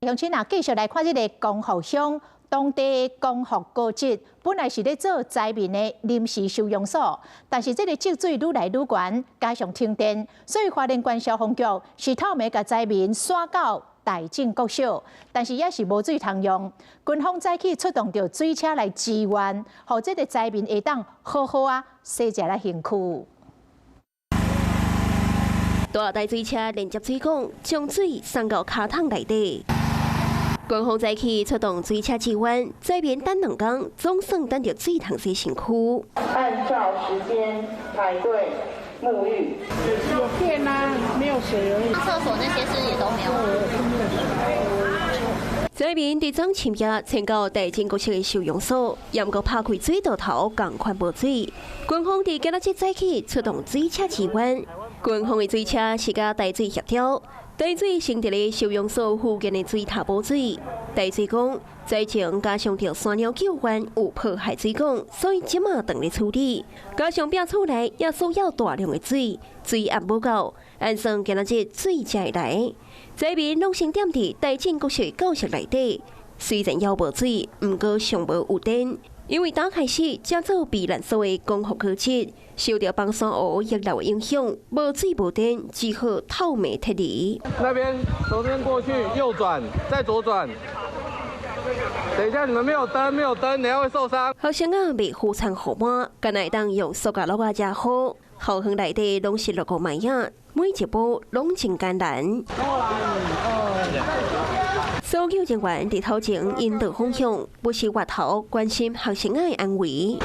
鄉親啊，繼續來看這个光復鄉當地的光復高職，本來是咧做災民的臨時收容所，但是這个積水愈來愈懸，加上停電，所以花蓮縣消防局是透暝共災民徙到大井國小，但是也是無水通用。軍方早起出動著水車來支援，予這个災民會當好好仔洗食來身軀。大台水車連接水管，將水送到跤桶內底。軍方早起出動水車支援，災民等兩工，總算等著水通洗身軀。按照時間排隊沐浴。有電啊，沒有水而已。廁所那些是也都沒有。災民佇昨深夜遷到大井國小的收容所，猶閣拍開水道頭，仝款無水。軍方佇今仔日早起出動水車支援，軍方的水車是佮台水協調。台水先佇咧收容所附近的水塔補水。台水講，災情加上著山鳥救援有破壞水管，所以這馬當咧處理。加上壁厝內也需要大量的水，水壓無夠，按算今仔日水才會來。災民攏先踮佇大井國小教室內底，雖然猶無水，毋過上無有電。因為打開始才做避難所的光復高職，受著枋山湖溢流的影響，無水無電，只好透暝撤離。那邊從這邊過去，右轉，再左轉。等一下，你們沒有燈，沒有燈，等下會受傷。學生仔袂風餐雨滿，敢若會當用塑膠簍仔遮好。校園內底攏是落雨麥仔，每一步攏真艱難。搜救人員佇頭前引導方向，不時回頭關心學生仔的安危。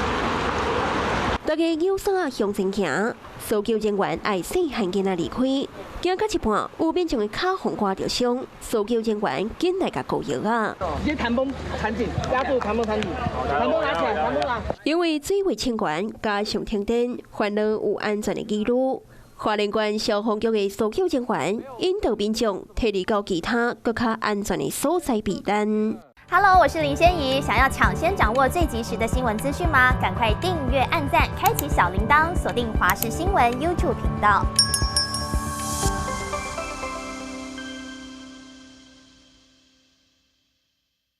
大家扭索仔向前行，搜救人員愛細漢囡仔離開，行到一半，有民眾的跤予刮著傷，搜救人員緊來共膏藥仔。直接彈繃纏緊，壓住彈繃纏緊，彈繃拿起來，彈繃拿。因為水位升懸，加上停電，煩惱有安全的疑慮。花蓮縣消防局的搜救人員引導民眾撤離到其他閣較安全的所在避難。 Hello，我是林仙怡，想要搶先掌握最及時的新聞資訊嗎？趕快訂閱、按讚、開啟小鈴鐺，鎖定華視新聞 YouTube 頻道。